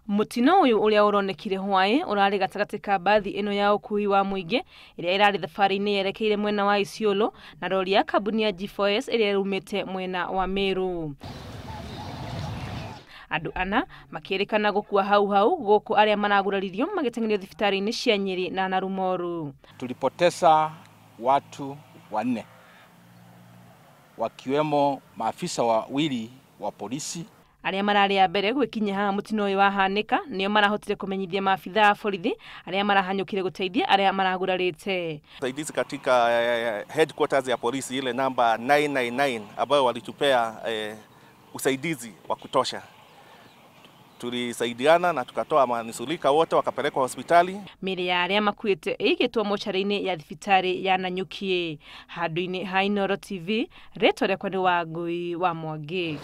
Mutino uyu uria uronekire hwaĩ urari gatagati ka mbathi ino ya ukui wa muingi iria irari thabari-inĩ yerekeire mwena wa Isiolo na rori ya kambuni ya G4S iria irumite mwena wa Meru. Andu ana makĩrĩkana gũkua hau hau gũkũ arĩa maraguraririo magĩteng'erio thibitarĩ-inĩ cia Nyeri na Narumoru. Tulipoteza watu wanne wakiwemo maafisa wawili wa polisi. Arĩa mararĩ a mbere gwĩkinyia haha mũtino ũyũ wahanĩka nĩo marahotire kũmenyithia maabitha a borithi arĩa marahanyũkire gũteithia arĩa maragurarĩte. Usaidizi katika headquarters ya polisi ile namba 999 ambayo walitupea usaidizi wa kutosha. Tulisaidiana na tukatoa manusurika wote wakapelekwa hospitali. Mĩĩrĩ ya arĩa makuĩte ĩigĩtwo mocarĩ-inĩ ya thibitarĩ ya Nanyuki. Handũ-inĩ ha Inooro TV, rĩtwa rĩakwa nĩ Wangui wa Mwangi.